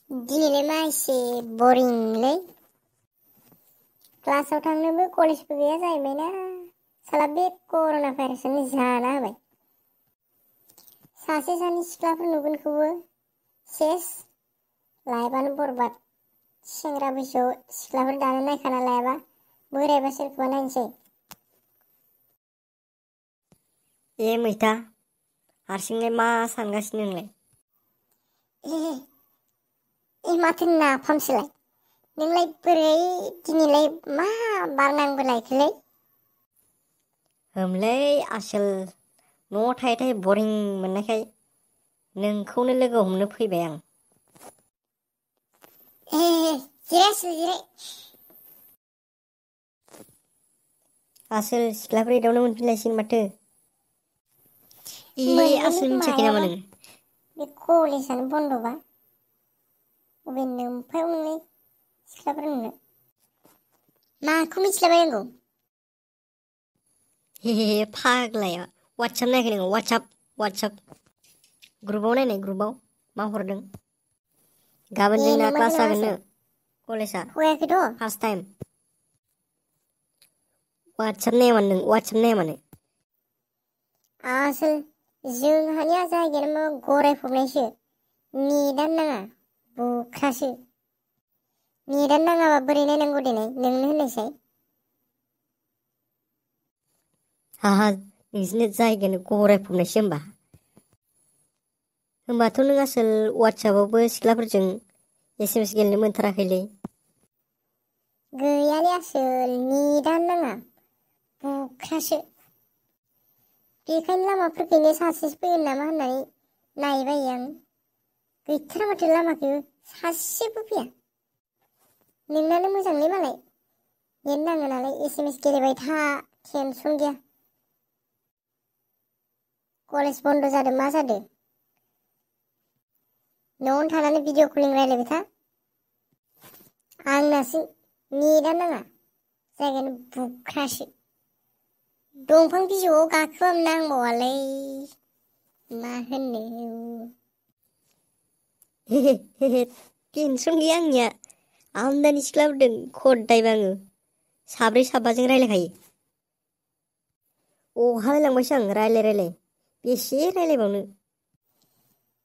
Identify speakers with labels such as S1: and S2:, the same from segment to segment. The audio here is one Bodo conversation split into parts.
S1: दिनैलाय मा एसे बरिंलै क्लासाव थांनोबो कलेजबो गैया जाहैबायना साला बे कर'ना भाइरासआनो जाना होबाय। सासे सानै सिख्लाफोर नुगोनखौबो सेस लाइफआनो बरबाद। सेंग्रा बैसोआव सिख्लाफोर दानो नायखाना लायाबा बोरायबा सोरखौबा नायनोसै।
S2: ए मैथा हारसिंलाय मा सानगासिनो नोंलाय?
S1: माथो नाफामसोलाय नोंलाय बोरै दिनैलाय मा बारनांबोलायखोलै?
S2: होमलै आसोल न'आव थायै थायै बरिं मोननायखाय नोंखौनो लोगो हमनो फैबाय आं।
S1: जिराय आसोल जिराय।
S2: आसोल सिख्लाफोर एदावनो मोनफिनलायसिगोन माथो।
S1: मोनगोन
S2: आसोल मिथियाखै नामा
S1: मायाबा
S2: नों?
S1: बे कलेजआनो बन्द'बा अबे नोमफायाव नोंलाय सिख्लाफोर नुनो माखौ मिथिलाबायनांगौ?
S2: फाग्लाया वाटसाप नायाखै नोङो? वाटसाप ग्रुपाव नायनाय ग्रुपाव मा हरदों? गाबोन जोंना
S1: नोंमारगौ
S2: क्लास
S1: नामासो
S2: जागोननो कलेजआ
S1: फरायाखैथ'
S2: फार्स्ट टाइम। वाटसाप नाया मानो नों? वाटसाप नाया मानो?
S1: आसोल जोंहानिया जायगायानो मा गरायफबनायसो नेटानो नाङा बुख्रासो। नेटानो नाङाबा बोरै नायनांगौ देनाय नोंनो होननायसाय।
S2: नोंसिनि जायगायानो गरायफबनायसो होमबाथ' नों आसोल वाटसापआवबो सिख्लाफोरजों SMS गेलेनो मोनथाराखैलै?
S1: गैयालै आसोल नेटानो नाङा बुख्रासो। बेखायनो लामाफोरखैनो सासेसो फैगोन नामा होननानै नायबायो आं। गैथारा माथो लामाखैबो सासेबो फैया। नोंनानो मोजांलै मालाय नेट नाङो नालाय SMS गेलेबाय था टेनसन गैया। कलेज बन्द' जादों मा जादों न'आवनो थानानै भिडिअ कलिं रायलायबाय था। आंनासो नेटानो नाङा जायगायानो बुख्रासो। दंफां बिजौआव गाखोबाबो नांबावालै मा होननो।
S2: टेनसन गैया आंनिया आमदानि सिख्लाफोरदों खदायबो आङो साब्रै साबाजों रायलायखायो। अहालायलांबायसो आं रायलाय बेसे रायलायबावनो।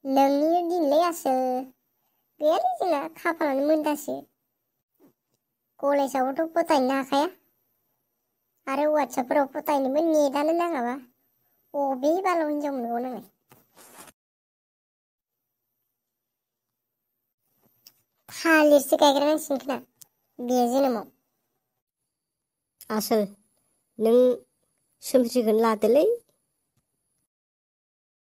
S1: नोंनिनो दिनलै आसोल गैयालै जोंना खाफालानो मोनदासो। कलेजावबोथ' फोथायनोनो हाखाया आरो वाटसापफोराव फोथायनोबो नेटानो नाङाबा अबे बालाव हिनजाव मोनबाव नांलाय। थालिरसो गायग्रोनांसिगोन खोमा बे जोनोमाव।
S2: आसोल नों सोमस्रिखौनो लादोलै